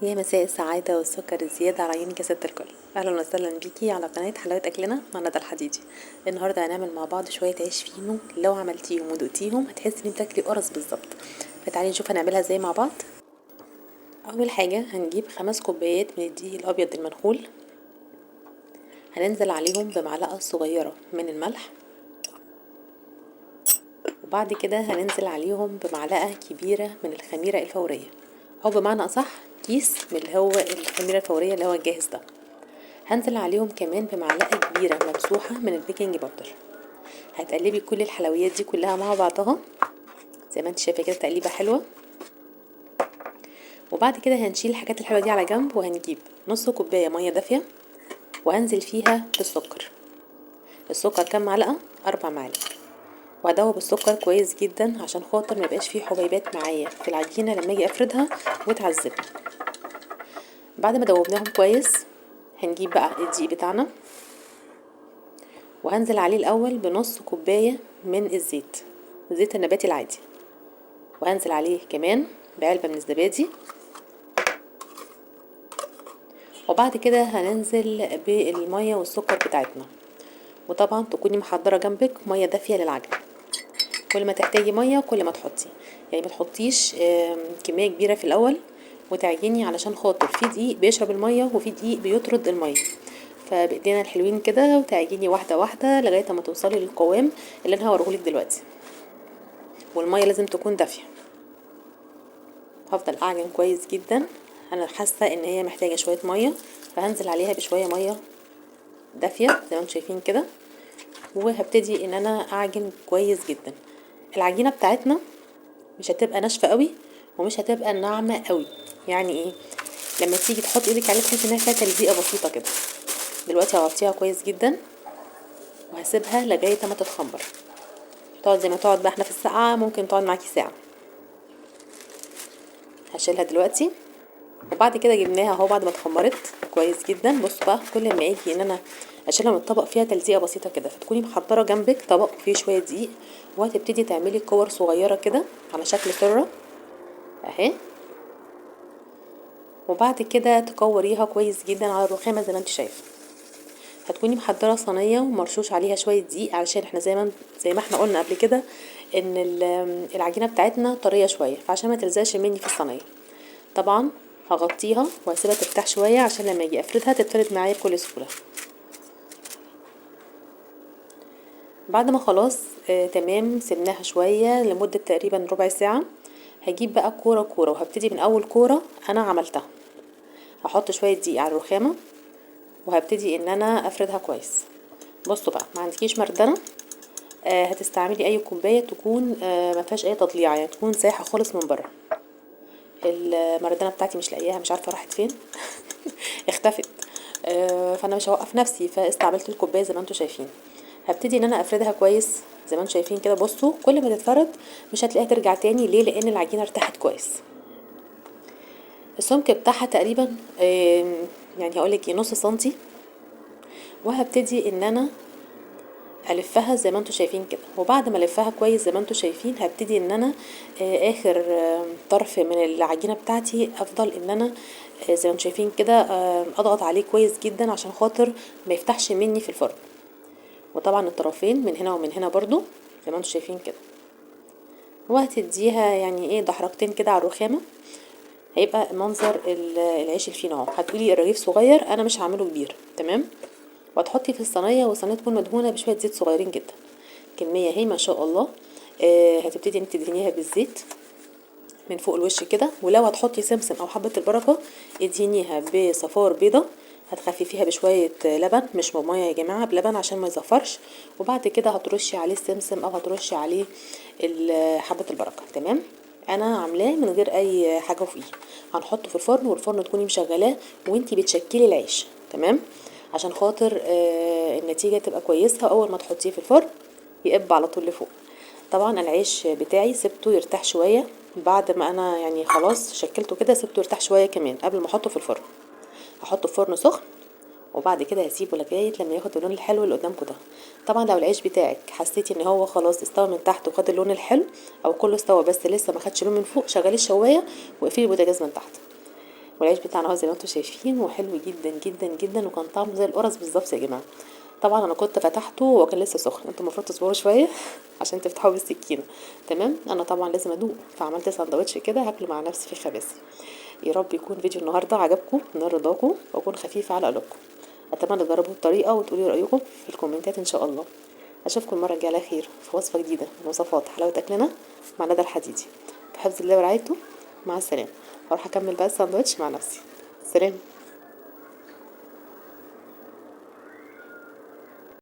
يا مساء السعادة والسكر الزيادة على عيونك يا ست الكل. أهلا وسهلا بيكي على قناة حلاوة أكلنا مع ندى الحديدي. النهاردة هنعمل مع بعض شوية عيش فينو، لو عملتيهم ودقتيهم هتحسي إن بتاكلي قرص بالظبط. فتعالي نشوف هنعملها ازاي مع بعض. أول حاجة هنجيب 5 كوبايات من الدقيق الأبيض المنخول، هننزل عليهم بمعلقة صغيرة من الملح، وبعد كده هننزل عليهم بمعلقة كبيرة من الخميرة الفورية، أو بمعنى أصح كيس من اللي هو الخميرة الفورية اللي هو الجاهز ده. هنزل عليهم كمان بمعلقة كبيرة ممسوحة من ال baking powder. هتقلبي كل الحلويات دي كلها مع بعضها زي ما انت شايفة كده، تقليبة حلوة. وبعد كده هنشيل الحاجات الحلوة دي على جنب، وهنجيب نص كوباية مية دافية وهنزل فيها بالسكر. السكر كام معلقة؟ 4 معالق. وهدوب السكر كويس جدا عشان خاطر ما يبقاش فيه حبيبات معايا في العجينة لما اجي افردها وتعذبني. بعد ما دوبناهم كويس هنجيب بقى الدقيق بتاعنا، وهنزل عليه الاول بنص كوباية من الزيت، الزيت النباتي العادي، وهنزل عليه كمان بعلبة من الزبادي. وبعد كده هننزل بالمية والسكر بتاعتنا، وطبعا تكوني محضرة جنبك مية دافية للعجن. كل ما تحتاجي مية كل ما تحطي، يعني ما تحطيش كمية كبيرة في الأول وتعجني، علشان خاطر في دقيق بيشرب المية وفي دقيق بيطرد المية. فبإيدينا الحلوين كده وتعجني واحدة واحدة لغاية ما توصلي للقوام اللي أنا هوريهولك دلوقتي. والمية لازم تكون دافية. هفضل أعجن كويس جدا. أنا حاسة إن هي محتاجة شوية مية، فهنزل عليها بشوية مية دافية زي ما انتم شايفين كده، وهبتدي إن أنا أعجن كويس جدا. العجينة بتاعتنا مش هتبقى ناشفة قوي ومش هتبقى ناعمة قوي، يعني ايه؟ لما تيجي تحط ايدك عليها تحس انها فيها تلزيقة بسيطة كده. دلوقتي هغطيها كويس جدا وهسيبها لغاية ما تتخمر. تقعد زي ما تقعد بقى، احنا في السقعة ممكن تقعد معاكي ساعة. هشيلها دلوقتي. وبعد كده جبناها اهو بعد ما اتخمرت كويس جدا. بصوا بقى، كل ما اجي ان انا اشيلها من الطبق فيها تلزيقه بسيطة كده، فتكوني محضرة جنبك طبق فيه شوية دقيق، وهتبتدي تعملي كور صغيرة كده على شكل سره اهي، وبعد كده تكوريها كويس جدا على الرخامه زي ما انت شايفه. هتكوني محضرة صينية ومرشوش عليها شوية دقيق، علشان احنا زي ما احنا قلنا قبل كده ان العجينة بتاعتنا طرية شوية، فعشان ما تلزقش مني في الصينية. طبعا هغطيها وهسيبها ترتاح شوية عشان لما اجي افردها تتفرد معايا بكل سهولة. بعد ما خلاص تمام سيبناها شوية لمدة تقريبا ربع ساعة، هجيب بقى كورة كورة، وهبتدي من اول كورة انا عملتها. هحط شوية دقيق على الرخامه وهبتدي ان انا افردها كويس. بصوا بقى، ما عندكيش مردنه، هتستعملي اي كوباية تكون ما فيهاش اي تضليع، يعني تكون سايحه خالص من بره. المردنه بتاعتي مش لاقياها، مش عارفه راحت فين اختفت، فانا مش هوقف نفسي، فاستعملت الكوباية زي ما انتم شايفين. هبتدي ان انا افردها كويس زي ما انتم شايفين كده. بصوا كل ما تتفرد مش هتلاقيها ترجع تاني. ليه؟ لان العجينة ارتاحت كويس. السمك بتاعها تقريبا يعني هقولك ايه، نص سنتي. وهبتدي ان انا الفها زي ما انتم شايفين كده. وبعد ما الفها كويس زي ما انتم شايفين، هبتدي ان انا اخر طرف من العجينة بتاعتي افضل ان انا زي ما انتم شايفين كده، اضغط عليه كويس جدا عشان خاطر ما يفتحش مني في الفرن. وطبعا الطرفين من هنا ومن هنا برضو زي ما انتم شايفين كده. وهتديها يعني ايه دحرجتين كده على الرخامه، هيبقى منظر العيش الفينو اهو. هتقولي الرغيف صغير، انا مش هعمله كبير، تمام. وهتحطي في الصينية، والصينيه تكون مدهونه بشوية زيت صغيرين جدا، كمية اهي ما شاء الله. هتبتدي انت تدهنيها بالزيت من فوق الوش كده، ولو هتحطي سمسم او حبه البركة ادهنيها بصفار بيضة، هتخففيها بشوية لبن، مش بميه يا جماعة، بلبن عشان ما يزفرش. وبعد كده هترشي عليه السمسم او هترشي عليه حبه البركة، تمام. انا عاملاه من غير اي حاجة فوقيه. هنحطه في الفرن، والفرن تكوني مشغلاه وانتي بتشكلي العيش، تمام، عشان خاطر النتيجة تبقى كويسة. اول ما تحطيه في الفرن يقب على طول لفوق. طبعا العيش بتاعي سبته يرتاح شوية بعد ما انا يعني خلاص شكلته كده، سبته يرتاح شوية كمان قبل ما احطه في الفرن. هحطه في فرن سخن، وبعد كده هسيبه لغاية لما ياخد اللون الحلو اللي قدامكم ده. طبعا لو العيش بتاعك حسيتي ان هو خلاص استوى من تحت وخد اللون الحلو، او كله استوى بس لسه ما خدش لون من فوق، شغلي الشوايه واقفلي البوتاجاز من تحت. والعيش بتاعنا اهو زي ما انتم شايفين، وحلو جدا جدا جدا، وكان طعمه زي القرص بالظبط يا جماعة. طبعا انا كنت فتحته وكان لسه سخن، انتوا المفروض تصبروا شوية عشان تفتحوه بالسكينة. تمام، انا طبعا لازم ادوق، فعملت سندوتش كده هاكله مع نفسي في خباثي. يا رب يكون فيديو النهارده عجبكم نار رضاكم، واكون خفيفة على قلوبكم. اتمنى تجربوا الطريقة وتقولي رايكم في الكومنتات ان شاء الله. اشوفكم المرة الجاية على خير في وصفه جديدة من وصفات حلاوة اكلنا مع ندى الحديدي. بحفظ الله ورعايته، مع السلامة. هروح اكمل بقى الساندوتش مع نفسي. سلام.